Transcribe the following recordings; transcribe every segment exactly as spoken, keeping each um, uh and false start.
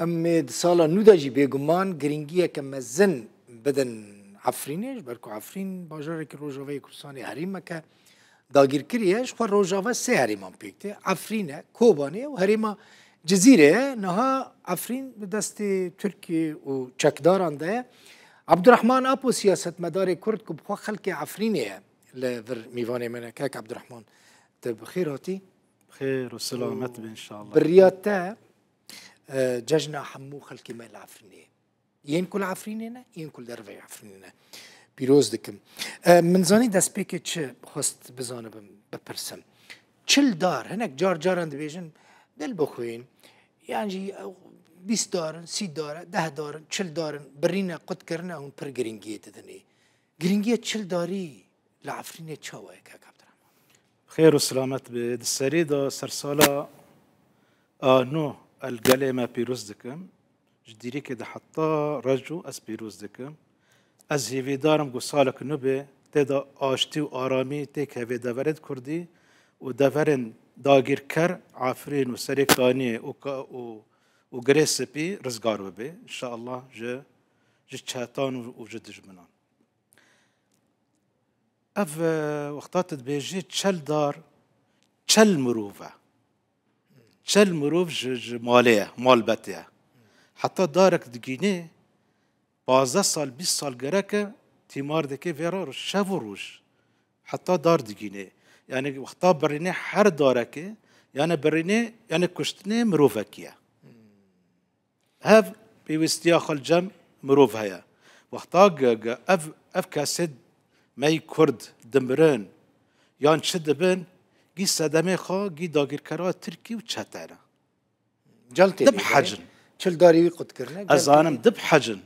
Em ê di sala nû de jî bêguman girîngiyeke mezin bidin Efrînê, ji ber ku Efrîn bajarekî Rojavayê Kurdistanê herêmeke dagîrkirî ye. Ji xwe Rojava sê herêman pêk tê. Efrîn e, Kobanê ye û herêma Cizîrê ye. Niha Efrîn di destê Tirkiyê û çekdaran de ye. Abdurrahman Apo, siyasetmedarê Kurd ku bi xwe xelkê Efrînê ye, li vir mîvanê me ne. Kek Abdurrahman, tu bi xêr hatî. Xêr û selamet be inşallah. Bi riya te, e, cejna hemû xelkê me li Efrînê. Yên ku li Efrînê ne, yên ku li derveyî Efrînê ne. Pîroz dikim. E, min zanî destpêkê çi xwest bizanibim, bipirsim. Çil dar, hinek car caran dibêjin, dilbixwîn, yan jî, e, bîst dar in, sî dar e, deh dar in, çil dar in, birîne, qut kirine, hûn pir girîngiyê didinê. Girîngiya çil darî li Efrînê çawa ye, kak Abdurrahman? Xêr û silamet be. Di serî de sersala a nû el gelê me pîroz dikim. Ji dîrîkê de heta reco ez pîroz dikim. Ez hêvîdar im ku salek nû be, tê de aştî û aramî têkeve deverên Kurdî û deverên dagîrker Efrîn û Serêkaniyê û ka-, û, û Girê Spî rizgar bibe. Înşallah ji, ji çetan û, û ji dijminan. Ev, e, wexta tu dibêjî çel dar, çel mirov e. Çel mirov ji, ji malê ye, malbetê ye. Heta darek digînê, pazdeh sal, bîst sal gerek e, tîmar dike vê re şev û roj. Heta dar digînê. Yani wexta birînê her darekê, yani birînê, yani kuştinê mirovekî ye. Hev pêwîstiya xwe li cem mirov heye. Wexta ge-, ge-, ev, ev kesê me yî Kurd dimirin, yan çi dibin, gî sedemê xwe, gî dagîrkera Tirkî û çete ne. Cal tê dibihecin. Çil darî wî qut kirine. Ez zanim, dibihecin.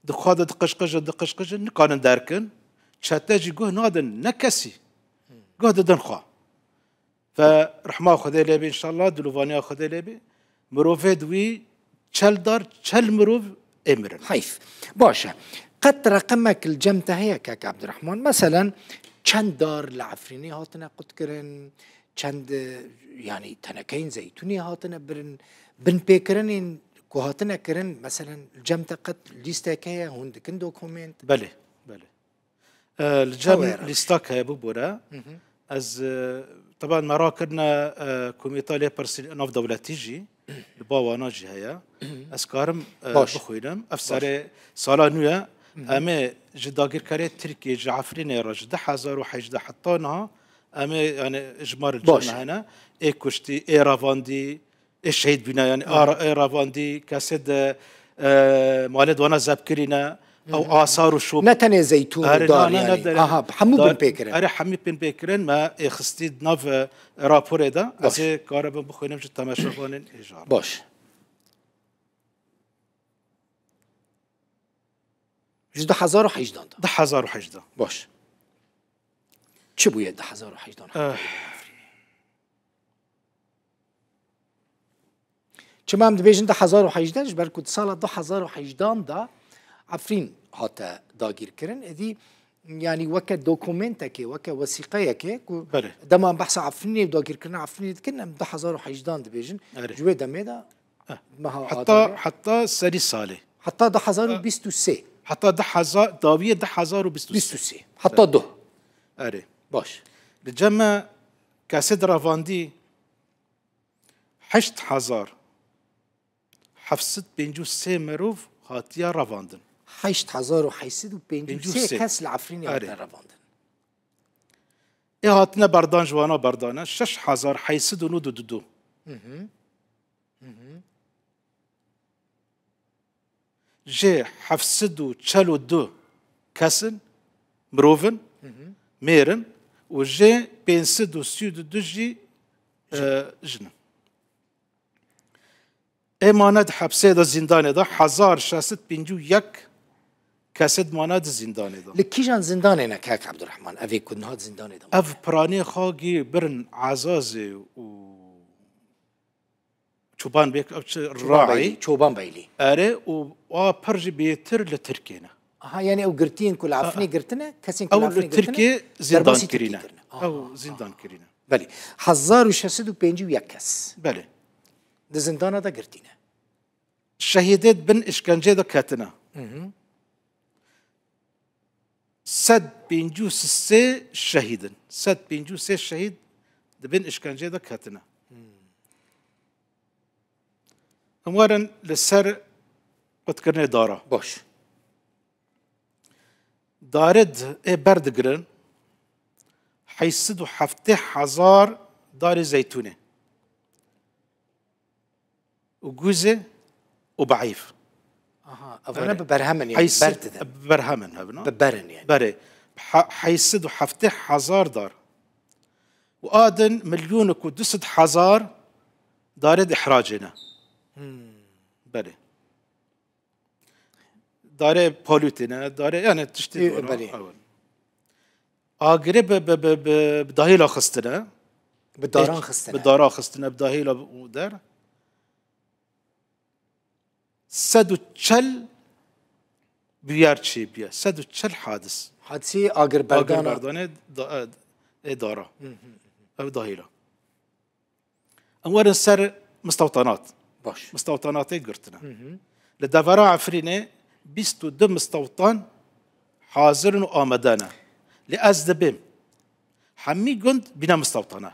Di xwe de diqişqijin, diqişqijin, nikanin derkin. Çete jî guh nadin ne kesî. Guh didin xwe. Fe rehma Xwedê lê be înşallah, dilovaniya Xwedê lê be. Mirovê di wî çel dar, çel mirov ê mirin. Heyf. Baş e. Qet reqemek li cem te heye, kek Abdurrahman? Meselen, çend dar li Efrînê hatine qutkirin, çend, e, yanî tenekeyên zeytûnê hatine birin, binpêkirinên ku hatine kirin, meselen, li cem te qet lîstek heye, hûn dikin dokumênt? Belê, belê. E, li cem lîstak heye bibore. Ez, e, teban me rakirine, e, Komîta Lêpirsî Navdewletî jî, li ba wana jî heye. Ez karim, e, bixwînim. Ev serê sala nû ye. Em ê ji dagirkerê Tirkiyê, ji Efrînê re, ji du hezar û hejdeh heta niha, em ê, yani, ji mar li cem me hene. Ê kuştî, ê revandî, ê şehîd bîne, yani, a, ê revandî, kesê de, e, malê di wana zeb kirîne, ew asar û şop. Ne tenê zeytûn û dar, yani. Aha, hemû bin pê kirin. Erê, hemî bin pê kirin, me ê xistî di nav, e, raporê de. Ez ê karibim bixwînim ji temaşevanên hêja re. Baş. Ji du hezar û hejdan de. Du hezar û hejdan. Baş. Çi bûye du hezar û hejdan? Eh. Çima em dibêjin du hezar û hejdan? Ji ber ku di sala du hezar û hejdan de Efrîn hate dagîrkirin. Êdî, yanî weke dokumentekê, weke wesîqeyekê ku dema em behsa Efrînê û dagîrkirina Efrînê dikin, em du hezar û hejdan dibêjin. Erê. Ji wê demê de, eh, meha Adarê. Heta serî salê. Heta du hezar û bîst û sê. Heta du hezar, dawiyê du hezar û bîst û sê. Bîst û sê. Heta duh. Erê. Baş. Li cem me kesê di revandî heşt hezar heft sed pêncî û sê mirov hatiye revandin. Heşt hezar û heşt sed û pêncî û sê kes li Efrînê hatine revandin. Ê hatine berdan, ji wana berdane şeş hezar heşt sed û nod û du. Jê heft sed û çel û du kes in, mirov in, mêr in û jê pênc sed û sî û du jî, e, jin in. Ê mane di hepsê de, zîndanê de, hezar şeş sed pêncî û yek kesê di mane di zîndanê de. Li kîjan zîndanê ne, kek Abdurrahman? Ev ê ku niha di zîndanê de mane. Ev piranê xwe gî birin Ezazê û Çoban Bek, ev çi, Çoban Raî. Beylî, Çoban Beylî. Erê, û a pir jî bêtir li Tirkiyê ne. Aha, yani ew girtiyên ku li Efrînê girtine, kesên ku li Efrînê girtine, derbasî Tirkiyê kirine. Ew li Tirkiyê zîndan kirîne. Aha, aha. Belê. Hezar û şeş sed û pêncî û yek kes. Belê. Di zindana de girtî ne. şehîdê di bin îşkencê de ketine. Hı hı. Sed pêncî û sê şehîd in. Sed pêncî û sê şehîd di bin îşkencê de ketine. Hmm. Em werin li ser qutkirinê dara. Baş. Darê di-, ê berdigirin heyşt sed û heftê hezar darê zeytûnê û gûzê û beîf. Aha, evane Berê. bi berhem in, yani Heyşt sed ber didin. bi berhem in, hebin, ha? Bi ber in, yani. Berê. Ha-, heyşt sed û heftê hezar dar. Û a din milyonek û du sed hezar darê di ihracê ne. Hmm. Berê. Darê polûtê ne, darê, yani tiştê Ê, dora, belê. ew in. Agirê bi, bi, bi, bi, bi dahîla xistine. Bi daran Ê, xistine. Bi dara xistine, bi dahîla û der. Sed û çel bûyer çêbûye. Sed û çel hadis. Hadisî agir berdana. Agir berdanê da-, e, ê dara. Hı hı hı. Ev dahîla. Em werin ser mistewtanat. Baş. Mistewtanatê girtine. Hı hı. Li devera Efrînê bîst û du mistewtan hazir in û amade ne. Lê ez dibêm hemî gund bîne mistewtan e.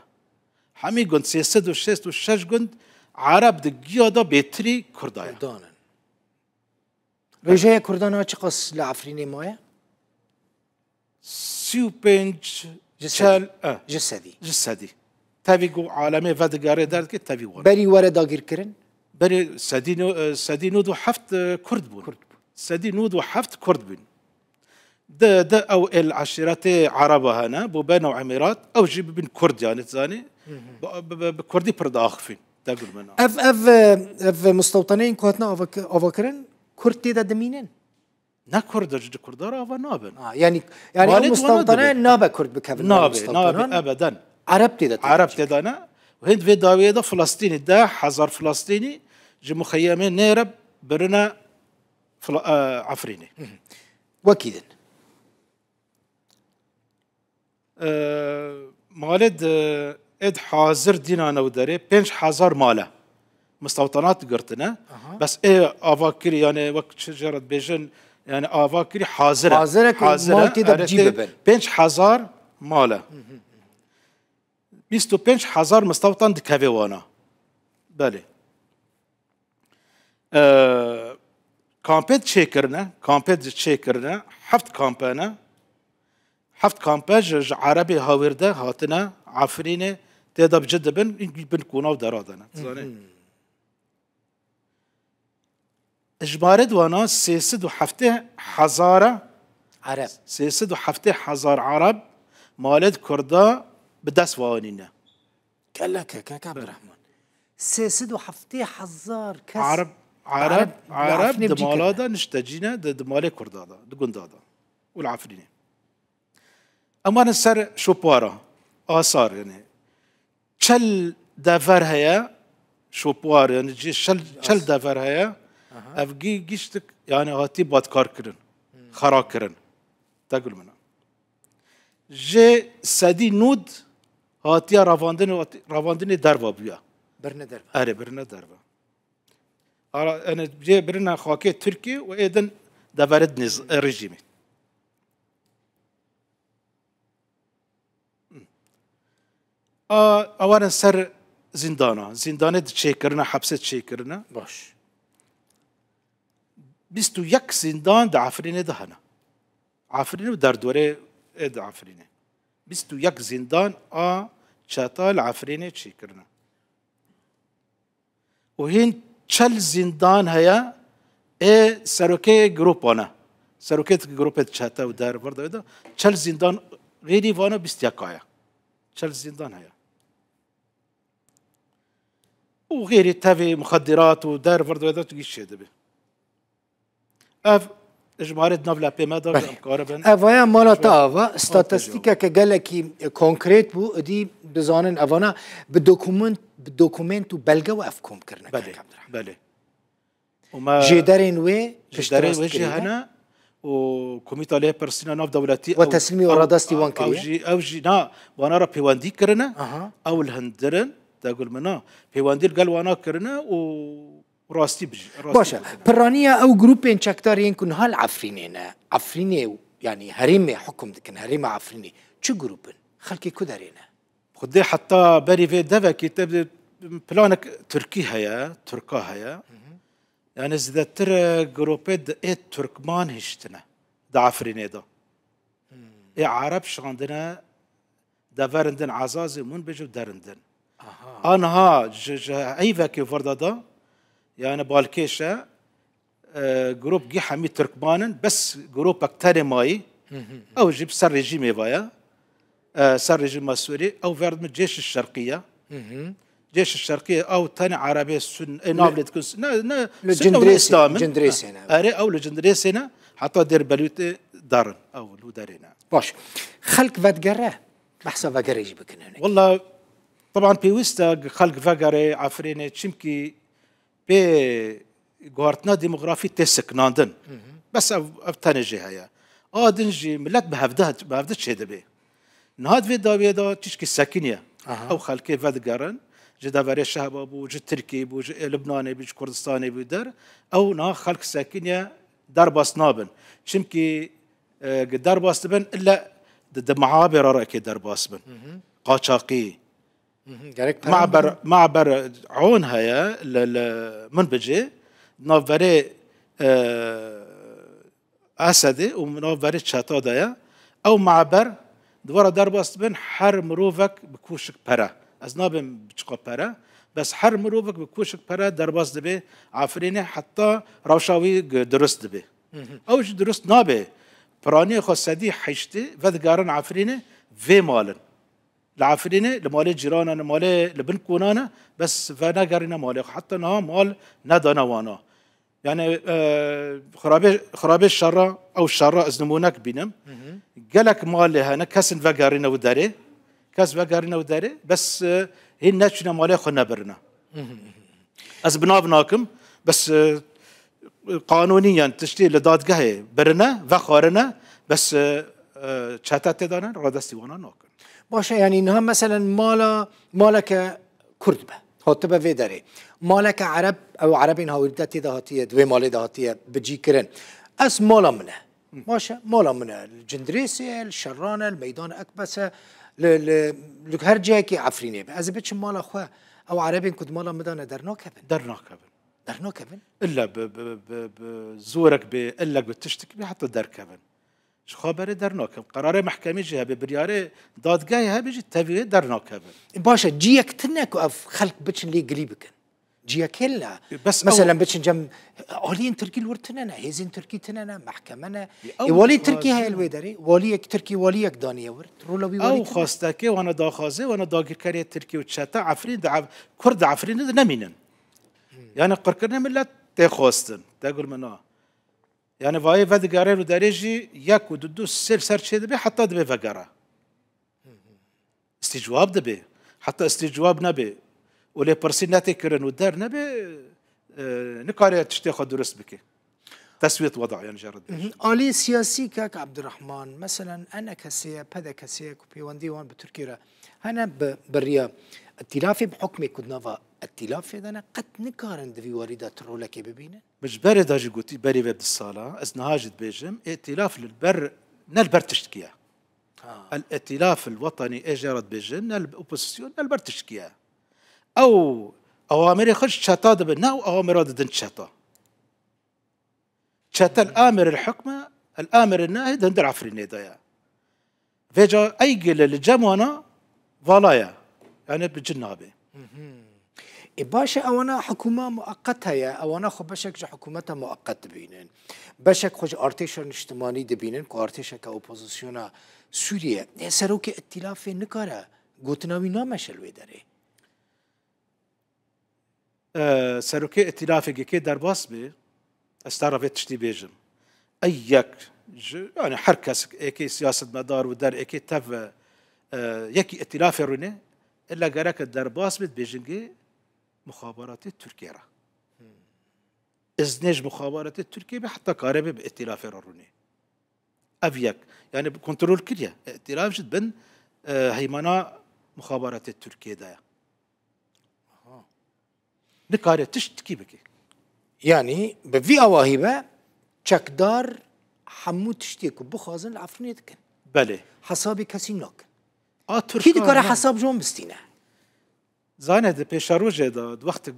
Hemî gund, sê sed û şêst û şeş gund, Ereb di giya de bêtirî Kurda ye. Kurdan in. Rêjeya Kurdan a çiqas li Efrînê maye? Sî û pênc Ji sedî. çel, e, Ji sedî. ji sedî. Tevî ku alemê vedigere derdikê tevî wan. Berî were dagîrkirin? Berê sedî no-, e, sedî nod û heft, e, Kurd bûn. Kurd bûn. Sedî nod û heft Kurd bûn. Di, di ew êl eşîretê Ereba hene, Bûben û Emîrat, ew jî bibin Kurd, yani, zanî, Hı hı. bi, bi, bi, bi Kurdî pir diaxifîn, degul min a. Ev, ev, e, ev mistewtaneyên ku hatine avak-, avakirin, Kurd tê de dimînin? Ne Kurd, ji Kurda re ava nabin. Ha, yani, yani Malê ew di wana mistewtane dibin. nabe Kurd bikevin navê Nabe, mistewtanan. nabe, ebeden. Ereb tê de tê de Ereb tê de ne. Û hênd vê dawiyê de Filistînî, deh hezar Filistînî ji muxeyemê nêre birine Fila-, e, Efrînê. Hı hı. Wekî din. E, malê di êd hazir dîna new derê pênc hezar male mistewtanat girtine. Aha. Bes ê ava kirî, yani wek çi jê re dibêjin, yani ava kirî hazir e. Hazir e ku Hazir e, mal tê de erê bi cî tê bibin. pênc hezar male. Hı hı. Bîst û pênc hezar mistewtan dikeve wana. Belê. E, kampê çêkirine, kampê çêkirine, heft kampe ne. Heft kampe ji, ji Erebê hawêrde hatine Efrînê, tê de bi cî dibin, bin konav dera de ne. Hı hı. Zanî? Ji barê di wana sê sed û heftê hezar e, Ereb. sê sed û heftê hezar Ereb malê di Kurda bi dest ve anîne. Gelek e, kek Belê. Abdurrahman. Sê sed û heftê hezar kes Ereb, Ereb, Ereb Ereb li Efrînê di bi cî mala kirine. de niştecîne, di, di malê Kurda de, di gunda de. Û li Efrînê. Em werin ser şopwara, asar, yani. Çel dever heye, şopwar, yani, cî şel-, çel As- dever heye, Aha. ev gî-, giştik, yani, hatî badkar kirin, Hmm. xera kirin. Degul min a. Jê sedî nod hatiye ravandin-, ravandinê derva bûye. Birine derva. Erê, birine derva. Ara, yani, jê birine xakê Tirkiyê û êdin deverit nêz-, e, rejîmê. A, a werin ser zîndana. Zîndanê diçêkirine, hepsê diçêkirine. Baş. Bîst û yek zîndan di Efrînê de hene. Efrîn û derdorê ê di Efrînê. Bîst û yek zîndan a çeta li Efrînê çêkirine. Û hîn çel zîndan heye, ê serokê grûpan e. Serokê grûpê çete û der vir de, çel zîndan, xêrî vana bîst yeka ye. Çel zîndan heye. Û xêrî tevî muxeddirat û der vir de tu gîş çêdibe. Ev ji barê di nav lepê me de Belê. em karibin. Evaya mala te ava, statistîkeke gelekî konkret bû, dî bizanin evana bi dokument, bi dokument û belge û ev kom kirine, Belê, kek Abdurrahman. belê. Û me Jêderên wê jêderê piştrast wê jî kirîne. hene û Komîta Lêpirsîna Navdewletî We ew, teslîmî ew, radestî wan ew kiriye? jî, ew jî, na, wana re pêwendî kirine, Aha. ew li hundir in, degul min a, pêwendî li gel wana kirine û Rastî bijî. Rastî Baş e. Gotin. Piraniya ew grûpên çekdar yên ku niha li Efrînê ne. Efrînê, yanî herêmê hukum dikin, herêma Efrînê. Çi grûp in? Xelkê ku derê ne? Xwedê heta berî vê devekî te bi planek Tirkî heye, Tirka heye. Hı hı. Yani zêdetir, e, grûpê di ê Tirkman hiştine. Di Efrînê de. Hmm. Ê Ereb şandine deverin din Ezazê, Munbicê û derin din. Aha. Anha ji, ji eyvekê vir de da, yani balkêş e, e, grûp gî hemî Tirkman in, bes grûpek tenê mayî, Hı hı. ew jî bi ser rejîmê ve ye. E, ser rejîma Sûrî, ew ver min Cêş Şerqî ye. Hı hı. Cêş Şerqî ew tenê Erebê Sun-, e, nav Li lê dikin Sun-, ne, ne, Li Sunne û ne Cindirêsê, Îslam in. Cindirêsê ne. Erê, ew li Cindirêsê ne, heta Dêrbelûtê derin, ew li derê ne. Baş. Xelk vedigere, behsa vegerê jî bikin hinek. Walla, teban pêwîst e xelk vegere Efrînê, çimkî pê guhartina demografî tê sekinandin. Hı hı. Bes ev, ev tenê jê heye. A din jî milet bi hevdeh, bi hevdeh çêdibe. Niha di vê dawiyê de tişkî sekiniye. Aha. Ew xelkê vedigerin. Ji deverê Şehba bû, ji Tirkiyê bû, ji Libnanê bû, ji Kurdistanê bû der. Ew niha xelk sekiniye, derbas nabin. Çimkî, e, derbas dibin, ille di, di mehabê re rêkê derbas bin. Hı hı. Qaçaqî. Mhm, gerek pere Maber, bidin. Maber Ewn heye li, li Minbicê, navberê, e, Esedê û navberê çeta de ye. Ew maber di we re derbas dibin, her mirovek bi koşik pere. Ez nabêm bi çiqa pere, bes her mirovek bi koşik pere derbas dibe Efrînê, heta rewşa wî g-, dirust dibe. Mhm. Ew jî dirust nabe. Piraniyê xwe sedî heştê vedigerin Efrînê vê malin. Li Efrînê, li malê cîranan, li malê li bin konan e, bes venegerîne malê xwe. Heta niha mal nedane wana. Yani, e, xirabê, xirabê şerra, ew şerra ez nimûnek bînim. Hı hı. Gelek malê hene, kesin vegerîne û derê. Kes vegerîne û derê, bes, e, hîn neçûne malê xwe nebirine. Hı hı. Ez bi nav nakim, bes, e, qanûnî yan tiştê li dadgehê birine, vexwarine, bes, e, e, çete tê de ne, radestî wana nakin. Baş e, yanî niha meselen mala, maleke Kurd be, hatibe vê derê. Maleke Ereb, ew Erebên hawîrde tê de hatiye, di wê malê de hatiye bicî kirin. Ez mala min e. Hı. Baş e, mala min e. Li Cindirêsê ye, li Şerran e, li Meydan Ekbes e, li, li, li her cihekî Efrînê be. Ez ê biçim mala xwe, ew Erebên ku di mala min de ne dernakevin. Dernakevin. Dernakevin? Îlle bi, bi, bi, bi zorek bê, îlle bi tiştik bê, heta derkevin. Ji xwe berê dernakevin. Qerarê mehkemê jî hebe, biryarê dadgehê hebe jî tevî wê dernakevin. E, baş e, ciyek tune ku ev xelk biçin lê gilî bikin. Ciyek hêl ne. E, bes Meselen ew biçin cem, aliyên Tirkî li wir tune ne, hêzên Tirkî tune ne, mehkeme ne. E, E, ew walî Tirkî heye li dixwazin wê derê, waliyek Tirkî, waliyek daniye wir. Rola wî walî Ew tune ne. Xwestekê wana daxwazê, wana dagirkerê Tirkî û çete Efrîn de ev, Kurd di Efrînê de nemînin. Hmm. Yani qirkirinê millet tê xwestin, te gul min a. Yani vayê vedigere û derê jî yek û du, du sêv ser çê dibe, heta dibe vegere. Îstîcwab dibe. Heta îstîcwab nebe û lêpirsî netê kirin û der nebe, e, nikare tiştê xwe durust bike. Teswiyet weda, yani jê re dibêjin. Mhm. Alî siyasî kak Abdurrahman, meselen, ENKS'ê ye, PDKS'ê ye ku pêwendî wan bi Tirkî re hene, bi, bi riya îtîlafê, bi hukmê ku di nava îtîlafê de ne, qet nikarin di vî warî de tu rolekê bibînin? Min ji berê de jî gotî, berî vê du sala, ez niha jî dibêjim, îtîlaf li ber, ne li ber tiştkî ye. Ha. El îtîlaf el wetenî ê jê re dibêjin, ne li opozîsyon, ne li ber tiştkî ye. Ew awamirê xwe ji çeta dibin, ne ew awamira didin çeta. Çete el amir el hukme, el amir el nehy di hundir Efrînê de ye. Vêca ey gele li cem wana vala ye. Yani bi cin nabe. Mhm. E, baş e, ewana hikûma mueqet heye, ewana xwe beşek ji hikûmeta mueqet dibînin. Beşek xwe ji artêşa niştimanî dibînin ku artêşeke opozisyona Sûriye. E, serokê îtîlafê nikare gotina wî nameşe li wê derê. E, serokê îtîlafê yekê derbas bê, ez te re vê tiştî bêjim. Ey yek ji, yani her kes, êkê siyasetmedar û der, êkê tev, e, yekî îtîlafê rûnê, îlla gereke derbas bê, dibêjin gê muxabaratê Tirkiyê re. Hmm. Îznê ji muxabaratê Tirkiyê bê, heta kare bê bi îtîlafê re rûnê. Ev yek. Yani bi kontrol kiriye. Îtîlaf jî bin, e, heymana muxabaratê Tirkiyê de ye. Aha. Nikare tiştkî bike. Yanî bi vî awahî be çekdar hemû tiştê ku bixwazin li Efrînê dikin. Belê. Hesabê kesî nakin. A Tirka Kî dikare ne- hesab ji wan bistîne? Zane di pêşerojê de, di wextek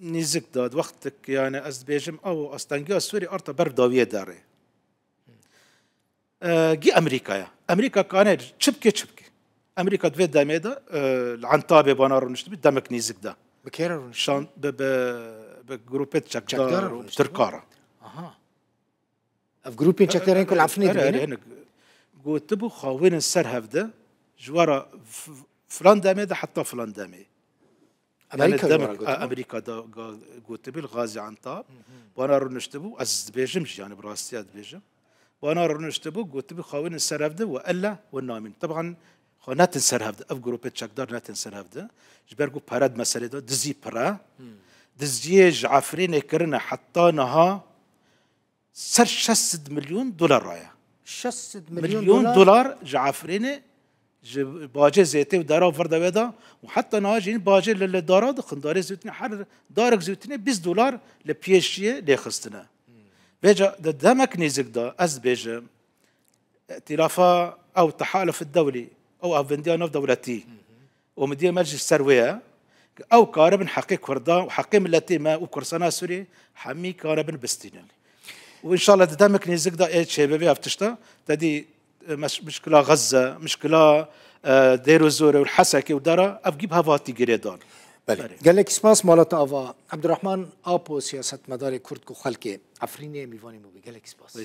nêzik de, di wextek yani ez dibêjim ew astengiya Sûrî arta ber dawiyê derê. E, gî Amerîkaya. Amerîka kane çi bike çi bike. Amerîka di vê demê de e, li Entabê bana rûniştibî demek nêzik de. Bi kê re rûnişt? Şan bi, bi, bi grûpê çekdar Çekdar û rûniştibî. Tirka re. Aha. Ev grûpên çekdarên ku li Efrînê Erê, erê, dibînin? hinek gotibû xawînin ser hevde ji we re f- filan demê de heta filan demê. Amerîka Yani li demek we re Amerîka da ga- gotibî li Gazî Entab. Bana rûniştibû, ez dibêjim jî yani bi rastiya dibêjim. Bana rûniştibû gotibî xawînin ser hevde we elle we namîn. Teban xwe netin ser hevde. Ev grûpê çekdar netin ser hevde. Ji ber ku pere di meselê de dizî pire. Diziyê ji Efrînê kirine heta niha ser şeş sed milyon dolar raya. Şeş sed Milyon, milyon dolar. dolar ji Efrînê ji bacê zêtê û dera vir de wê de û heta niha jî bacê li, li dara dixin, darê zêtinê her darek zêtinê bîst dolar li pêşiyê lê xistine. Vêca di demek nêzik de ez dibêjim, îtîlafa ew tehaluf dewlî, ew avêndiya nav dewletî, umidiyê me jî ser wê ye, ku ew karibin heqê Kurda û heqê miletê me û Kurdistana Sûrî hemî karibin bistînin. Û înşallah di demek nêzik de ê çêbibe ev tişta, te dî, e, meş-, mişkila Xezze, mişkila, e, Dêr û Zorê û Hesekê û dera, ev gî bi hev hatî girêdan. Belê. Gelek spas mala te ava. Abdurrahman Apo, siyasetmedarê Kurd ku xelkê Efrînê mîvanê me bû. Gelek spas.